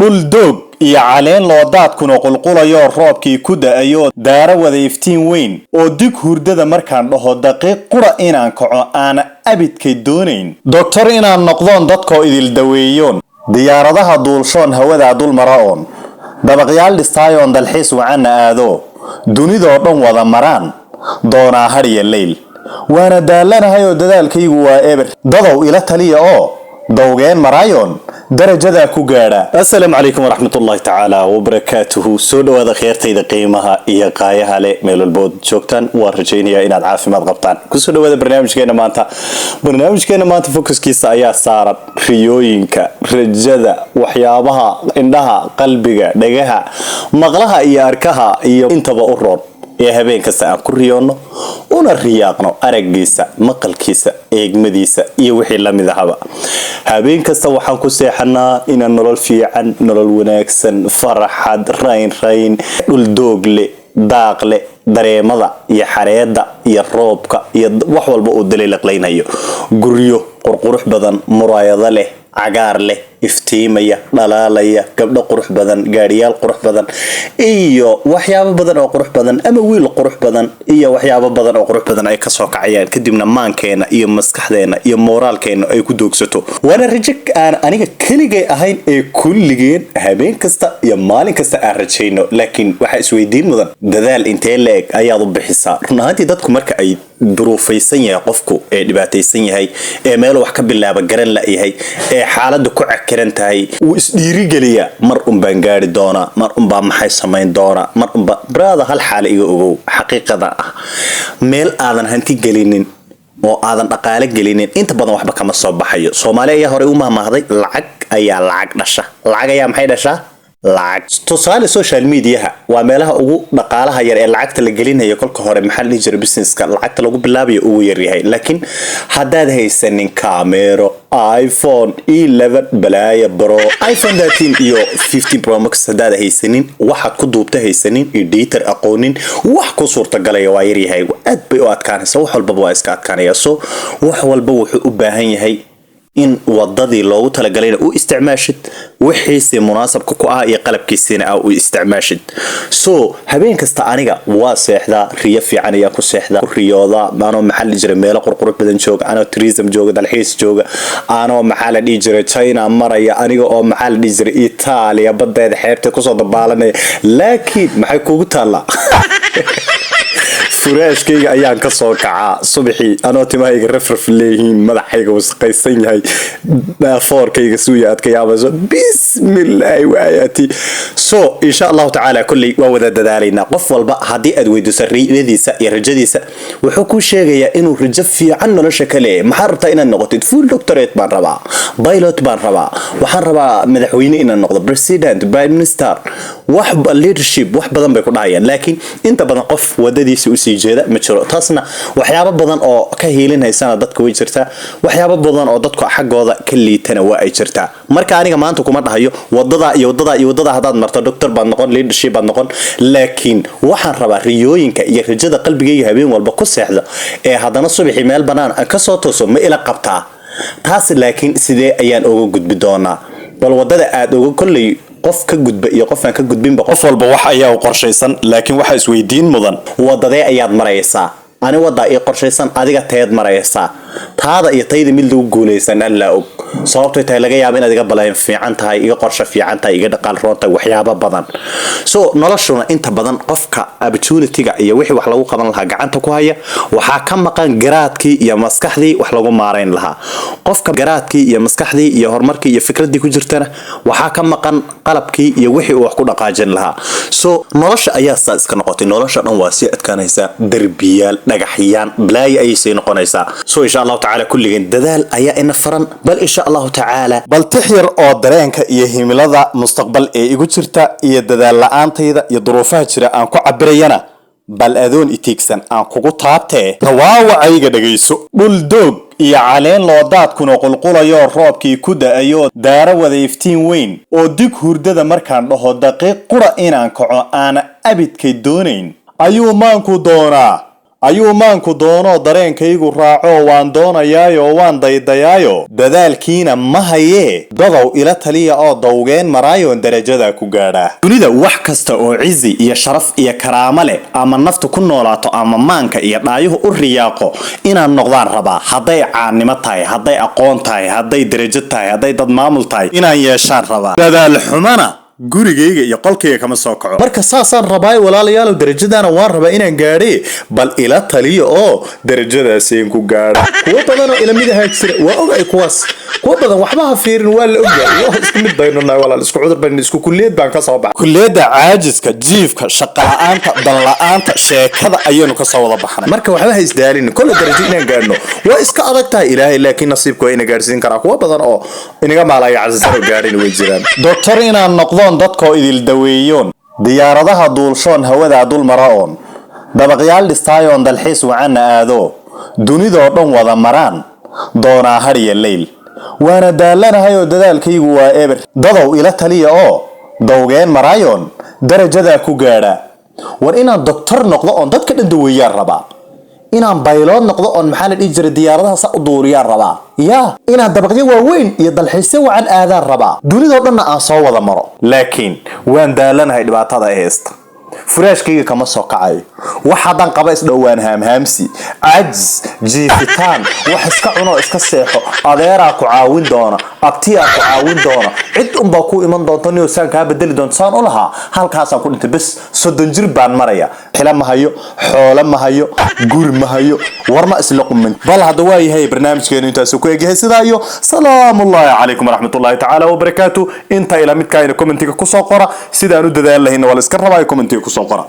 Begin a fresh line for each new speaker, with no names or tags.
Dhul doog iyo caleen loo daadkuna qulqulayo, roobkii ku da'ayo, daara wada iftiin weyn oo dig hurdada markaan dhaho daqiiq qura inaan kaco aana abidkay doonayn. Doctor inaan noqdoon, dadkoo idil daweeyoon, diyaaradaha duulshoon, hawadaa dul mara oon dabaqyaal dhistaayoon, dalxiis wacanna aado, dunidoo dhan wada maraan doonaa hadhiya leyl. Waana daalanahay oo dadaalkaygu waa eber. Dadow, ila taliya oo dawgeen maraayoon darajadaa ku gaadha. Assalaamu calaykum waraxmatullaahi tacaala wabarakaatuhu. Soo dhawaada kheertayda qiimaha iyo qaayaha leh, meel walbood joogtaan. Waan rajaynayaa inaad caafimaad qabtaan. Kusoo dhawaada barnaamijkeena maanta. Barnaamijkeena maanta focuskiisa ayaa saaran riyooyinka, rajada, waxyaabaha indhaha, qalbiga, dhagaha, maqlaha iyo arkaha iyo intaba u roon ee habeen kasta aan ku riyoonno una riyaaqno araggiisa, maqalkiisa, eegmadiisa iyo wixii lamid ahaba. Habeen kasta waxaan ku seexanaa inaan nolol fiican, nolol wanaagsan, farxad, rayn rayn, dhul doogle, daaqle, dareemada iyo xareedda iyo roobka iyo wax walba uu daliilaqlaynayo, guryo qurqurux badan, muraayado leh, cagaar leh, iftiimaya, dhalaalaya, gabdho qurux badan, gaadhiyaal qurux badan iyo waxyaabo badan oo qurux badan, ama wiil qurux badan iyo waxyaabo badan oo qurux badan ay kasoo kacayaan. Kadibna maankeena iyo maskaxdeena iyo mooraalkeena ay ku doogsato. Waana rajo aan aniga keligay ahayn ee kulligeen habeen kasta iyo maalin kasta aan rajayno. Laakiin waxaa isweydiin mudan, dadaal intee la-eg ayaad u bixisaa? Run ahaantii, dadku marka ay duruufaysan yahay, qofku ee dhibaataysan yahay, ee meel wax ka bilaaba garan la-yahay, ee xaaladda ku cakiran tahay, wuu isdhiirigeliyaa: mar unbaan gaari doonaa, mar unbaa maxay samayn doonaa, mar unbaa. Brother, hal xaale iga ogow, xaqiiqada ah: meel aadan hanti gelinin oo aadan dhaqaale gelinin, inta badan waxba kama soo baxayo. Soomaali ayaa horey u mahmaahday: lacag ayaa lacag dhasha. Lacag ayaa maxay dhashaa? Lacag. Tusaale, social mediaha waa meelaha ugu dhaqaalaha yar ee lacagta la gelinayo. Kolka hore, maxaa la dhihi jiray, businesska lacagta lagu bilaabayo ugu yaryahay. Laakiin haddaad haysanin camero iPhone 11 balaaya Pro, iPhone 13 iyo 15 Pro Max haddaad haysanin, waxaad ku duubta haysanin, editor aqoonin, wax ku suurtagalaya waa yaryahay. Aad bay u adkaanaysa, wax walbaba waa iska adkaanaya. So wax walba wuxuu u baahan yahay in wadadii loogu talagalayna u isticmaashid, wixiisi munaasabka ku ah iyo qalabkiisiina ah u isticmaashid. So habeen kasta aniga waa seexdaa, riyo fiican ayaan ku seexdaa, ku riyoodaa anoo, maxaa la dhihi jiray, meelo qurqurux badan jooga, anoo tourism jooga, dalxiis jooga, anoo, maxaa la dhihi jiray, China maraya, aniga oo, maxaa la dhihi jiray, Itaaliya badeeda xeebta kusoo dabaalanaya. Laakiin maxay kugu taallaa? Furaashkayga ayaan ka soo kacaa subaxii anoo timahayga rafraf leeyihiin, madaxayga wasaqaysan yahay, foorkayga suuya aad ka yaabayso. Bismillaahi waayaati. So insha Allahu tacaala, kolley waa wada dadaalaynaa. Qof walba haddii aad weydiiso riyadiisa iyo rajadiisa, wuxuu kuu sheegayaa inuu rajo fiican nolosha ka leeyahay. Maxaa rabtaa inaad noqotid? Full doctorate baan rabaa, pilot baan rabaa, waxaan rabaa madaxweyne inaan noqdo, president, prime minister, wax leadership, wax badan bay ku dhahayaan. Laakiin inta badan qof wadadiisa usii jeeda ma jiro. Taasna waxyaabo badan oo ka hiilinhaysana dadka way jirtaa, waxyaabo badan oo dadku xaggooda ka liitana waa ay jirtaa. Marka aniga maanta kuma dhahayo wadadaa iyo wadadaa iyo wadadaa haddaad marto doctor baad noqon, leadership baad noqon. Laakiin waxaan rabaa riyooyinka iyo rajada qalbigayga habeen walba ku seexda ee haddana subaxii meel banaan aan kasoo tooso ma ila qabtaa taas. Laakiin sidee ayaan uga gudbi doonaa? Bal wadada aad uga kolley qof ka gudba iyo qof aan ka gudbinba, qof walba wax ayaa u qorshaysan. Laakiin waxaa isweydiin mudan, wadadee ayaad maraysaa? Ani wadaa ii qorshaysan, adiga teed maraysaa? Taada iyo tayda mid lagu guulaysan Allaa og. Sababtay tahay, laga yaaba inaad iga baleen fiican tahay, iga qorsho fiican tahay, iga dhaqaal roon tahay, waxyaabo badan. So noloshuna inta badan qofka opportunity-ga iyo wixii wax lagu qaban lahaa gacanta ku haya, waxaa ka maqan garaadkii iyo maskaxdii wax lagu maarayn lahaa. Qofka garaadkii iyo maskaxdii iyo horumarkii iyo fikradii ku jirtana, waxaa ka maqan qalabkii iyo wixii uu wax ku dhaqaajin lahaa. So nolosha ayaa saa iska noqotay. Nolosha dhan waa sii adkaanaysaa, derbiyaal, dhagaxyaan, balaayo ayay sii noqonaysaa. So insha Allahu tacaala, kulligeen dadaal ayaa ina faran. Bal insha Allahu tacaala, bal tix yar oo dareenka iyo himilada mustaqbal ee igu jirta iyo dadaal la-aantayda iyo duruufaha jira aan ku cabirayana, bal adoon itiigsan aan kugu taabtee, tawaawacayga dhegayso. Dhul doog iyo caleen loo daadkuna qulqulayo, roobkii ku da'ayo, daara wada iftiin weyn oo dig hurdada markaan dhaho daqiiq qura inaan kaco aana abidkay doonayn ayuu maanku doonaa. Ayuu maanku doonoo dareenkaygu raaco. Waan doonayaayo, waan daydayaayo, dadaalkiina ma hayee. Dadow, ila taliya oo dawgeen maraayoon darajada ku gaadhaa. Dunida wax kasta oo cizi iyo sharaf iyo karaamo leh, ama naftu ku noolaato ama maanka iyo dhaayuhu u riyaaqo, inaan noqdaan rabaa. Hadday caannimo tahay, hadday aqoon tahay, hadday darajo tahay, hadday dad maamul tahay, inaan yeeshaan rabaa. Dadaal xumana gurigayga iyo qolkayga kama soo kaco. Marka saasaan rabaayo, walaalayaalow, darajadaana waan rabaa inaan gaadhe. Bal ila taliya oo darajadaaseen ku gaadha. Kuwo badan oo ila mid ahaa jira, waa ogay kuwaas. Kuwo badan waxba ha fiirin, waa la ogyahay. Waa isku mid baynu nahay, walaal, isku cudur baynu, isku kulliyad baan ka soo baxay. Kulliyadda caajiska, jiifka, shaqa la'aanta, dan la'aanta, sheekada ayaynu ka soo wada baxnay. Marka waxba ha isdaalin. Kolle darajo inaan gaadhno waa iska adag tahay. Ilaahay laakiin nasiibka waa ina gaadhsiin karaa. Kuwo badan oo inaga maalaya casisan oo gaadhin way jiraan. Doctor inaan noqdoon, dadkoo idil daweeyoon, diyaaradaha duulshoon, hawadaa dul mara oon, dabaqyaal dhistaayoon, dalxiis wacanna aado, dunidoo dhan wada maraan doonaa hadhiya leyl. Waana daalanahay oo dadaalkaygu waa eber. Dadow, ila taliya oo dawgeen maraayoon darajadaa ku gaadha. War inaan doctor noqdo oon dadka dhan daweeyaan rabaa. Inaan pilot noqdo oon, maxaa la dhihi jiray, diyaaradaha sa u duuliyaan rabaa. Yaa inaan dabaqyo waaweyn iyo dalxiisyo wacan aadaan rabaa, dunidoo dhanna aan soo wada maro. Laakiin waan daalanahay, dhibaatada haysta, furaashkayga kama soo kacayo. Wax haddaan qaba isdhowaan haamhaamsi, cajis, jiifitaan, wax iska cunoo iska seexo. Adeeraa ku caawin doona, abtiyaa ku caawin doona, cid unbaa ku iman doonta, niyo saan kaa bedeli doonto. Saan u lahaa halkaasaan ku dhintay. Bes, 30 jir baan maraya, xila ma hayo, xoolo ma hayo, guri ma hayo. War ma isla qumin? Bal hadda waa yahay, barnaamijkeenu intaasu ku egyahay. Sidaa iyo salaamullaahi calaykum waraxmatullaahi tacaala wabarakaatu. Inta ila midkaayna commentiga kusoo qora. Sidaan u dadaal lahayna waa la iska rabaa. Commentiga kusoo qora.